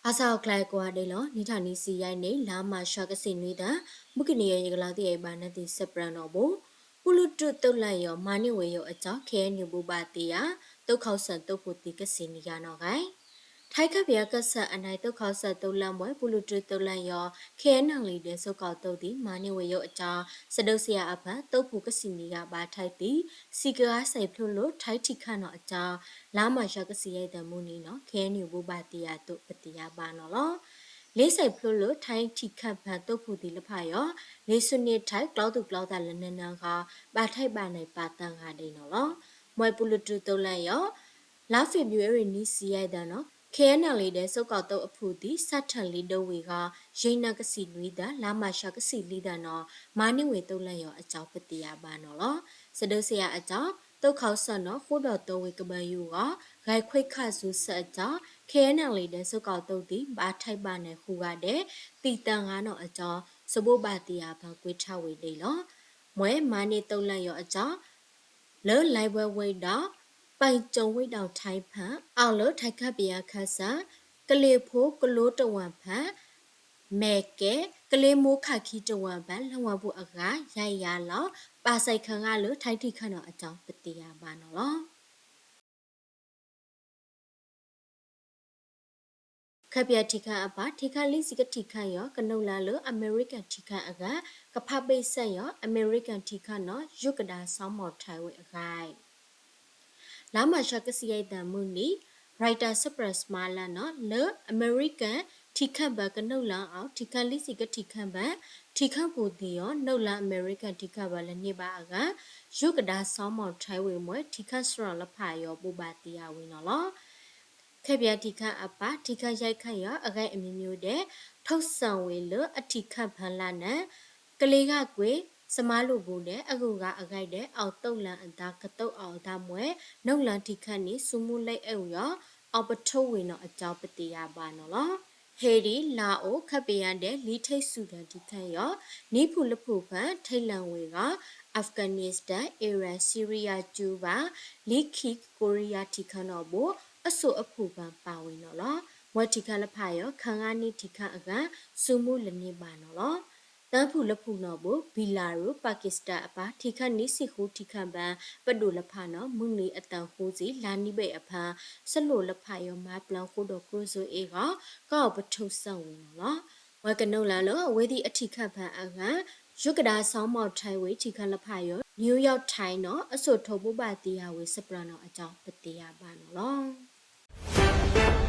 ဘၣ်ဆၣ်အီၤကျါကွၢ်ဒဲးလီၤ. နံၣ်ထီၣ်နံၣ်ဆံယဲၢ်န့ၣ် လါမးရှးကဆံးနွံသီ မုၢ်ကနံၤယဲၢ် ယကလီၤတံၢ်အံၤဘၣ်နသ့ၣ်စဲးပြၢးနီၣ်ဘိ ပူလူတူၢ်သုးလၢယီၤ မၤန့ၢ်ဝဲယိၤအကၠီ ခ့ၣ်အဲၣ်ယူၣ် ဘိးဘၣ်သ့ယၤ သုးခီၣ်စၢၣ်သုးဖိသံၣ်ကဆံးနံၣ်ယၤနီၣ်ဂံၢ် ထံကီၢ်ပယီၤကီၢ်ဆၢအနၢ် သုးခီၣ်စၢၣ်သုးလၢမွဲ ပူလူတူၢ်သုးလၢယီၤ ခ့ၣ်အဲၣ်ယူၣ် ဒဲးစိကီၢ်သုးသံၣ် မၤန့ၢ်ဝဲယိၤအကၠီ စဒုးစ့ယၤအဖၢ သုးဖိကဆံးနံၣ်ယၤဘၣ်ထံသံၣ် စံးကဂၤစဲးဖျိလၢ ထံထံးခးနီၣ်အကၠီ လါမးရှးကဆံးယဲၢ်သၢမုၢ်နံၤနီၣ် ခ့ၣ်အဲၣ်ယူၣ် ဘိးဘၣ်သ့ယၤအသိး ပသ့ၣ်ညါဘၣ်နီၣ်လီၤ. လၢစဲးဖျိလၢ ထံထံးခးဖၢသုးဖိသံၣ်တဖၣ်အံၤ လံာ်ဆူၣ်န့ၢ်ထံးကျီသူၣ်ကျီသးလၢနၢၤနၢၤအဂီၢ် ဘၣ်ထံးဘၣ်န့ၣ်ပာ်သၢဂၤဒဲးနီၣ်လီၤ. မွဲပူလူတူၢ်သုးလၢယီၤ လါဖ့ၤဘြူၤအါရံၤနံၣ်ဆံယဲၢ်သီနီၣ် ခ့ၣ်အဲၣ်ယူၣ် ဒဲးစိကီၢ်သုးအဖုၣ်သံၣ် စးထၢၣ်လံဒိဝံၤအဂီၢ် ယဲၢ်နၣ်ကဆံးလွံၢ်သီ လါမးရှးကဆံးလွံၢ်သီနီၣ် မၤန့ၢ်ဝဲသုးလၢယီၤအကၠီ ပသ့ၣ်ညါဘၣ်နီၣ်လီၤ. စဒုးစ့ယၤအကၠီ သုးခီၣ်စၢၣ်နီၣ် ဃိဒီးသီဝံၤကဘၢယူၢ်အဂီၢ် ဂဲၤခွဲခးဆူစၢၣ်အကၠီ ခ့ၣ်အဲၣ်ယူၣ် ဒဲးစိကီၢ်သုးသံၣ် ဘၣ်ထံးဘၣ်န့ၣ်ဃုဂၤဒဲး သံၣ်သၢဂၤနီၣ်အကၠီ စဘိးဘၣ်သ့ယၤအဖၢ ကွဲးထါဝဲဒဲးလီၤ. မွဲမၤန့ၢ်သုးလၢယီၤအကၠီ လၢ လံဝဲဝ့ဒီး ပၢ်ကၠိဝ့ဒီးထံဖၢ အီၤလၢထံကီၢ်ပယီၤကီၢ်ဆၢ ကလ့ၤဖိကလိတဝၢၢ်ဖၢ မဲာ်ကဲ ကလ့ၤမိၢ်ခးခံတဝၢၢ်ဖၢ လၢဝၤပူၤအဂၤ ယါယါလီၤ ပာ်စဲးခါဂၤလၢထံထံးခးနီၣ်အကၠီ ပသ့ၣ်ညါဘၣ်နီၣ်လီၤ. ကီၢ်ပယီၤထံကီၢ်အပၢ် ထံကီၢ်လံာ်စံးကထံးခးယီၤ ကနုာ်လၢ်လၢအမဲရကၤထံကီၢ်အဂၤ ကဖးဘ့ၣ်စဲးယီၤ အမဲရကၤထံကီၢ်နီၣ် ယိၤကဒါစီၤမီၣ်ထဲဝ့ၢ်အဂၤ လါမးရှးကဆံးယဲၢ်သၢမုၢ်နံၤ Reuters စဲးပြၢးမၤလၢနီၣ် လၢအမဲရကၤထံကီၢ်ဘၢကနုာ်လၢ်အီၤ ထံကီၢ်လံာ်စံးကထံးခးဘၢ ထံကီၢ်ပူၤသ့ၣ်အီၤ နုာ်လၢအမဲရကၤထံကီၢ်ဘၢလၢန့ၣ်ဘၣ်အဂၤ ယိၤကဒါစီၤမီၣ်ထဲဝ့ၢ်မွဲ ထံကီၢ်စရီလဖးယီၤ ဘိးဘၣ်သ့ယၤဝံၤနီၣ်လီၤ. ကီၢ်ပယီၤထံကီၢ်အပၢ် ထံကီၢ်ယဲၢ်ခါယီၤ အဂၤအမံၤမံၤဒဲး ထိၣ်စၢၣ်ဝံၤလၢအထံကီၢ်ဖၢလၢ်န့ၣ် ကလ့ၤဂာ်ကွ့ၤ စမါလိာ်ဘိဒဲး အဂုၤအဂၤအဂၤဒဲး အီၣ်သုးလၢအသး ကသုးအီၣ်အသးမွဲ နုာ်လၢထံကီၢ်န့ၣ် ဆူမူလၢအဲၣ်ဝံၤအီၤ အီၣ်ပထိၣ်ဝံၤနီၣ်အကၠီ ပသ့ၣ်ညါဘၣ်နီၣ်လီၤ. ဟ့ၣ်ဒံး လါအိၣ် ကီၢ်ပယီၤဒဲး လံာ်ထံးစူၤတၢ်ထံကီၢ်ယီၤ နံၣ်ဖုၣ်လၢဖုၣ်ဖၢ ထံလၢ်ဝ့ၢ်ဂီၢ် Afghanistan, Iran, Syria, Cuba, လံခံ ကီရံယါထံကီၢ်နီၣ်ဘိ အစိၣ်အဖုၣ်ဖၢပာ်ဝံၤနီၣ်လီၤ. မွဲထံကီၢ်လၢဖးယီၤ ခါဂၤန့ၣ်ထံကီၢ်အဂၤ ဆူမူလၢန့ၣ်ဘၣ်နီၣ်လီၤ. သၢဖုၣ်လၢဖုၣ်နီၣ်ဘိ Belarus, Pakistan အပၢ် ထံကီၢ်န့ၣ် ဆံဃုထံကီၢ်ဘၢ ပဒိၣ်လၢဖးနီၣ် မုၢ်နံၤအသၢဃိးဆံ လါနံၣ်ဘ့ၣ်အဖၢ စလိၣ်လၢဖးယီၤ မၤပျၢၤဃိဒီးကျိၣ်စ့အ့ၣ်ဂီၢ် ကအီၣ်ပထိၣ်စၢၣ်ဝံၤနီၣ်လီၤ. မွဲကနုာ်လၢ်လၢအဝဲသ့ၣ်အထံကီၢ်ဖၢအဂၤ ယိၤကဒါစီၤမီၣ်ထဲဝ့ၢ် ထံကီၢ်လၢဖးယီၤ New York Times နီၣ် အစိၣ်ထိးဘိးဘၣ်သ့ယၤဝံၤ စဲးပြၢးနီၣ်အကၠီ ပသ့ၣ်ညါဘၣ်နီၣ်လီၤ.